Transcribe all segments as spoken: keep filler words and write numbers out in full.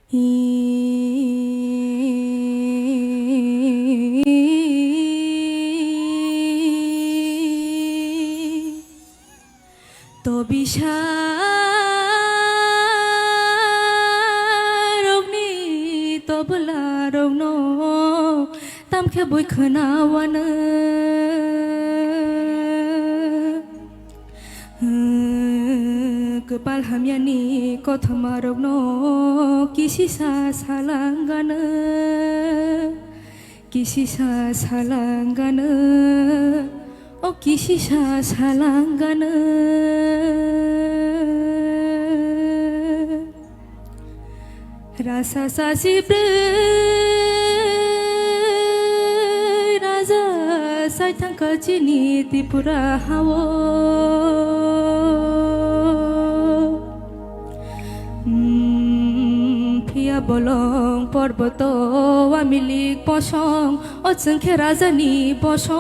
Tobisa rokni tobla rokno tamkhe bui khwnawano. Kwpal hamyani kothoma rokno kisisa salangano. Kisisa salangano, o kisisa salangano. Rasa sasi brwi raja sai thangkha chini Tripura hao. Phiya bolong porboto wamilik bosong, o chwngkhe rajani bosong.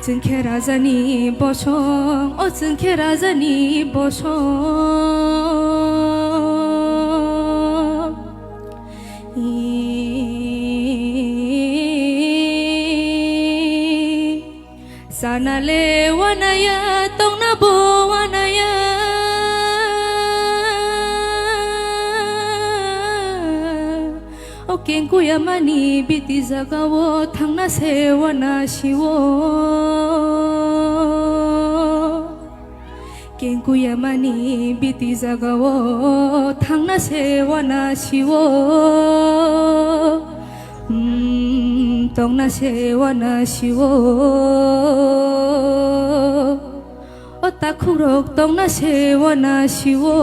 Chwngkhe rajani bosong, o chwngkhe rajani bosong. Sana le wanaya, tongna bo wanaya. O kengkuyamani biti jagao thangna se wana siwo. Kengkuyamani biti jagao thangna se wana siwo. Mm, tongna se wana siwo. O takhukrok tongna se wana siwo.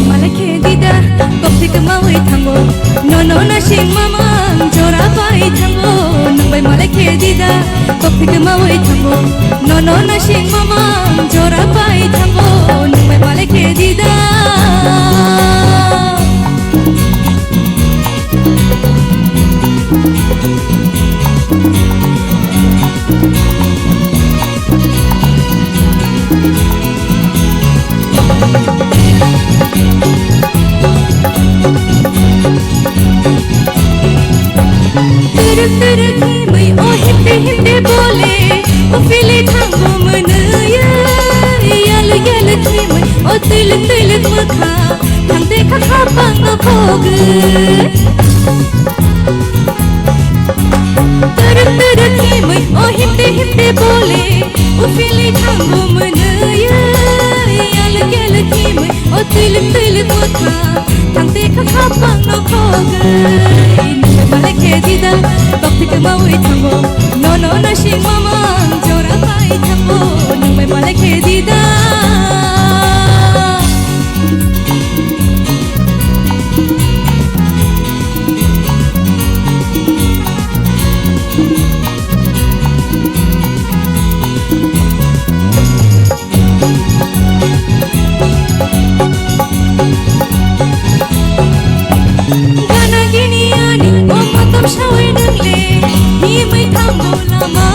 Malai khe dida, kok thik mawi thango, nono nasing mamang jora pai thango. Nang bai malai khe dida, kok thik mawi thango, nono nasing mamang jora pai thango. Nang bai malai khe dida. Twerk twerk himwi o himte himte bole, o philwi thango mwnwi, yalwk yalwk himwi o twilwk twilwk mwkha, thangte kha khapang no khogwi. Twerk twerk himwi o himte himte bole, o philwi thango mwnwi, yalwk yalwk himwi o twilwk twilwk mwkha, thangte kha khapang no khogwi. Nang bai malai khe dida, kok thik mawi thango, nono nasing mamang jora pai thango. Nang bai malai khe dida. Gana gini ani o motom sawi nang le, himwi thango lama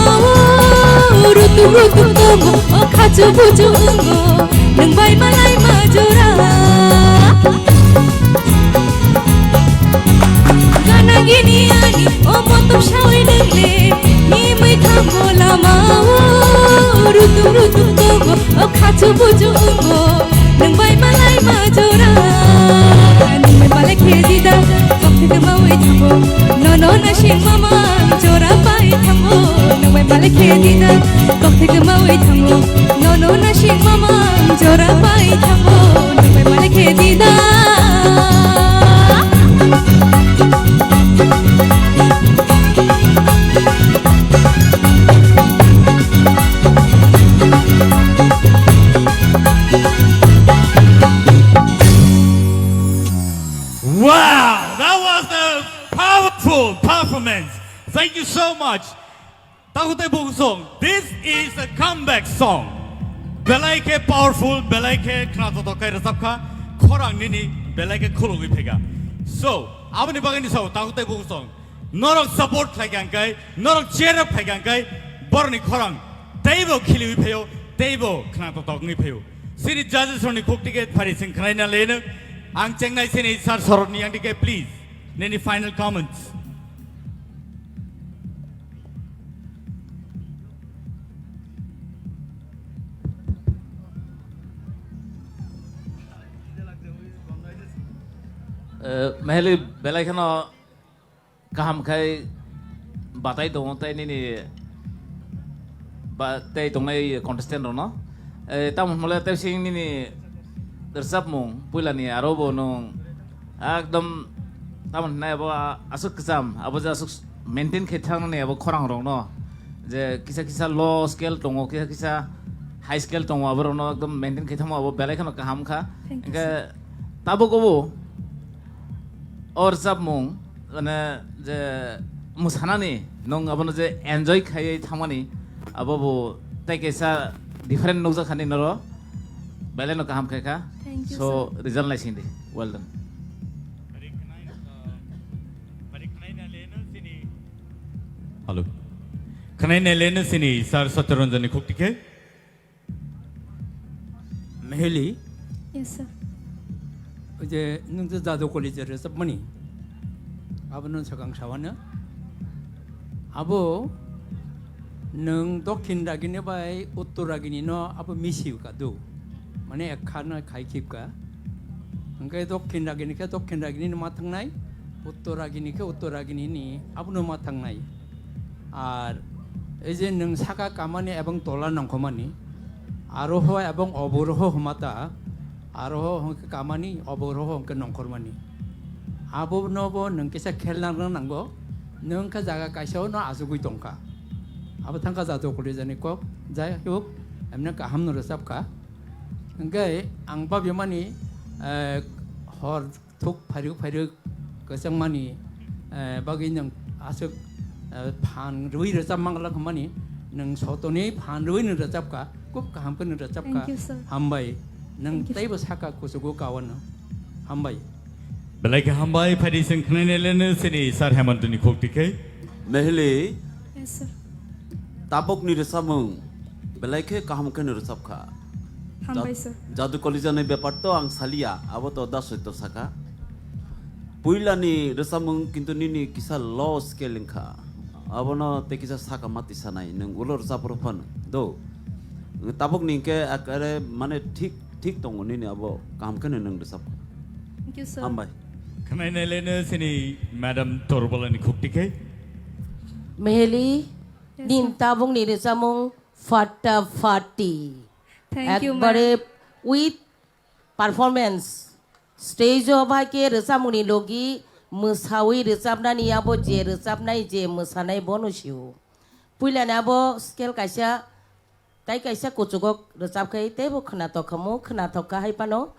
o, rutuk rutuk tongo o khachu buchu wngo, nwng bai malai ma jora. Gana gini ani o motom sawi nang le, himwi thango lama o, rutuk rutuk tongo o khachu buchu wngo, nwng bai malai ma jora. Nwng bai malai khe dida, kok Tongmawi thango, nono nasing mamang jora pai thango, nungbai malai khe dida. Kok thai tongmawi thango, nono nasing mamang jora pai thango, nungbai malai khe dida. Wow, that was a powerful performance. Thank you so much. Takhuk tei bukhuk song, this is a comeback song. Belai khe powerful, belai khe khna joto khe rwchap kha, khorang nini belai khe khulugwi phaikha. So, aboni bagwi ni sao takhuk tei bukhuk song, norok support khlai kha hwnkhe, norok cheer up khlai kha hwnkhe, borokni khorang teibo khiliwi phaio, teibo khna joto wngwi phaio. Sini judges rokni khuk ticket phari sing khnaina leno, ang chengnai sini sir Sorotni yang dike, please, nini final comments. Meheli belai kheno kaham khai batai tongo tei nini ba tei tongnai contestant rokno. Tamo hwnmale tei sing nini rwchapmung puilani aro bo nwng ekdom tamo hwnai abo aswk kwcham abo je aswk maintain khe thangmani abo khorang rokno je kisa kisa low scale tongo kisa kisa high scale tongo abo rokno ekdom maintain khe thangma abo belai kheno kaham kha. Hwnkhe tabuk obo o rwchapmung mane je mwsanani nwng abono je enjoy khaiwi thangmani abo bo tei kaisa different nukjak kha nini oro belai no kaham khai kha. So result naising di. Well done. Hello. Khwnai naileno sini sir Satyaranjan ni khuk tikhe. Meheli. Yes, sir. Oje nwng je jadu koli je rwchapmani. Abo nwng swkang sawano. Abo nwng dokhin ragini bai uttor ragini no abo misi ka do. Mane ekha no khai khip ka. Hwnkhe dokhin ragini khe dokhin ragini no ma thangnai, uttor ragini khe uttor ragini ni abo no ma thangnai. Ar ei je nwng saka kamani ebong tola nongkhormani, aroho ebong oboroho hwmata, aroho hwnkhe kamani, oboroho hwnkhe nongkhormani. Abonobo nwng kisa khel nang nango, nwng khe jaga kaisao no achugwi tongkha. Abo thangkha jadu koli jani kok, jai huk, emne kaham no rwchapkha. Hwnkhe ang babimani hor thuk phairwk phairwk kwchangmani bagwi nwng aswk phan rwui rwchap mangla hwnmani nwng sotoni phan rwui nwng rwchapkha, khub kaham khe nwng rwchapkha. Hambai, nwng teibo saka kuchugo kawano. Hambai. Belai khe hambai, phaidi chwng khnainai leno chini Sir Hemantoni khuk tikhe. Mehli. Yes, sir. Tabukni rwchapmung belai khe kaham khe no rwchapkha. Hambai, sir. Jadu kolijanai bepar to ang saliya, abo to da soito saka. Puilani rwchapmung kintu nini kisa low scale wngkha. Abono tei kisa saka mati sanai, nwng ulo rwchapro phano. Do. Tabukni hwnkhe ekare mane thik, thik tongo nini abo kaham khe no nwng rwchapkha. Thank you, sir. Hambai. Khnainai leno chini Madam Torbolani khuk tikhe. Meheli, din tabukni rwchapmung Fatta Fatti. Thank you, ma'am. Ekbare with performance. Stage o bai khe rwchapmungni logi mwsawi rwchapnani abo je rwchapnai je mwsanai bono sio. Puilani abo scale kaisa tai kaisa kuchugo rwchapkhai teibo khwnatok khamu khwnatok kha hai phano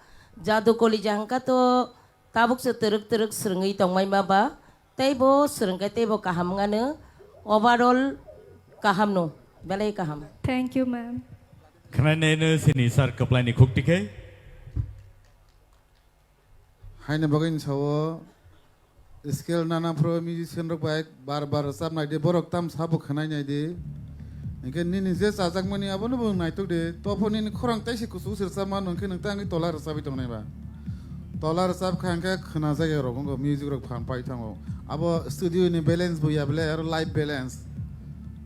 jadu kolija hwnkha to tabukse twrwk twrwk swrwngwi tongmai ma ba. Teibo swrwngkhe teibo kaham wngano, overall kahamno, belai kaham. Thank you, ma'am. Khwnainai no sini sir kwplaini khuk tikhe. Haini bagwi ni sao scale nana phro musician rok bai bar bar rwchap nai di, borok tam sabo khwnai nai di. Hinkhe nini je chajakmani abono bo naitok di, tophor nini khorang taisi kuchuk se rwchap mano hinkhe nwng tei angkhe tola rwchapwi tongnai ba. Tola rwchap kha hwnkhe khwna jagwi rok wngkha, music rok phan pai thango. Abo studio ni balance bo ya belai aro live balance.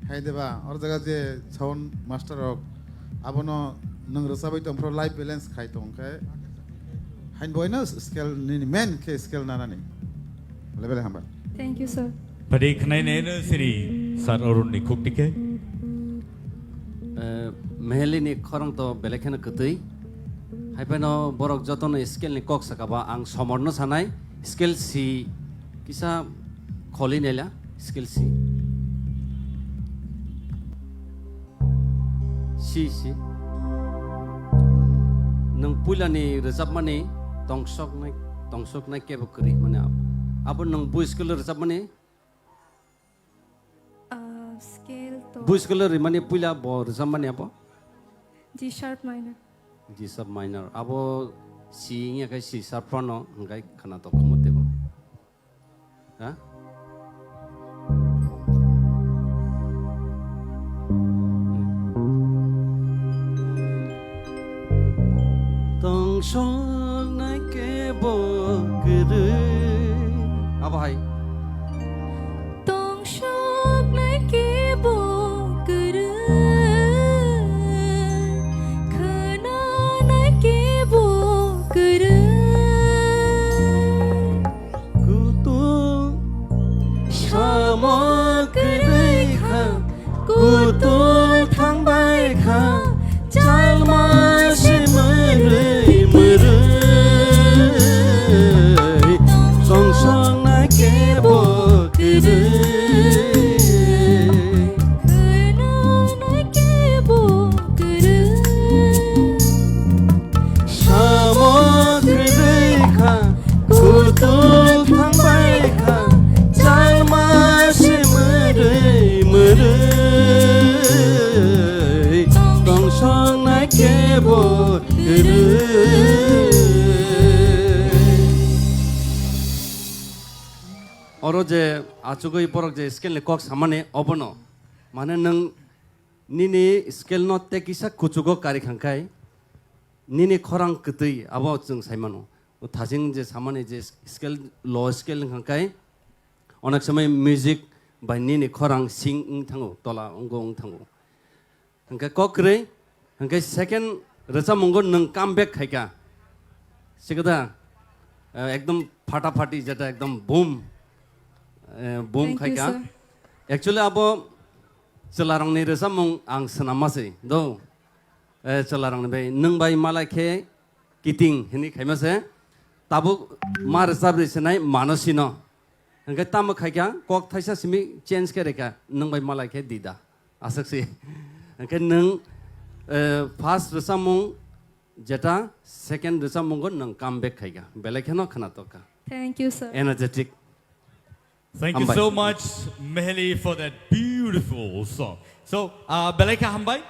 Hai de ba, oro jaga je sound master rok abono nwng rwchabwi tong phro live balance khai tong khe. Hain boino scale nini main khe scale nanani. Belai belai hambai. Thank you, sir. Padi khnaineno sini sir Arun ni khuk tike. Eh, Meheli ni khorang to belai kheno kwtwi. Hai phano borok jotono scale ni kok sakaba ang somor no sanai. Scale si kisa kholi naila, scale si. Si, si. Nwng puilani rwchapmani tongsoknai, tongsoknai kebo kwrwi mani abo. Abo nwng bu scale rwchapmani? Ah, scale to. Bu scale rwmani puila bo rwchapmani abo? G sharp minor. G sharp minor. Abo si wngya khe C sharp phano hwnkhe khwna tok khumo teibo. Ha? Tongsoknai kebo kwrwi. Abo hai. Tongsoknai kebo kwrwi. Khwnanai kebo kwrwi. Kutung samo kwrwi kha, kutung thangbai kha, chalma se mwrwi mwrwi. Songsong na kebo kwrwi. Khwnanai kebo kwrwi. Samo kwrwi kha, kutung thangbai kha, chalma se mwrwi mwrwi. Tongsong na kebo kwrwi. Oro je achugwi borok je scale ni kok samani obono, mane nwng nini scale no tei kisa kuchugo kari khangkhai, nini khorang kwtwi abo chwng sai mano. O thaching je samani je scale, low scale wngkha khe onek somoi music bai nini khorang sing wng thango, tola wngwi wng thango. Hwnkhe kok kwrwi, hwnkhe second rwchapmungo nwng come back khaikha. Sikada, eh, ekdom phata phati jeta ekdom boom, eh, boom Thank you, khaikha. Sir. Actually abo chwlarokni rwchapmung ang swnamma se do. Eh, chwlarokni bai, nwng bai malai khe kiting hwnwi khaima se, tabuk ma rwchapri swnai mano sino. Hwnkhe tamo khaikha, kok thaisa simi change khe rwkha, nwng bai malai khe dida. Aswk si. Hwnkhe nwng, eh, first rwchapmung jeta, second rwchapmungo nwng come back khaikha. Belai kheno khwnatok kha. Thank you, sir. Energetic. Thank you Hambai. So much, Meheli, for that beautiful song. So, uh, belai kha hambai.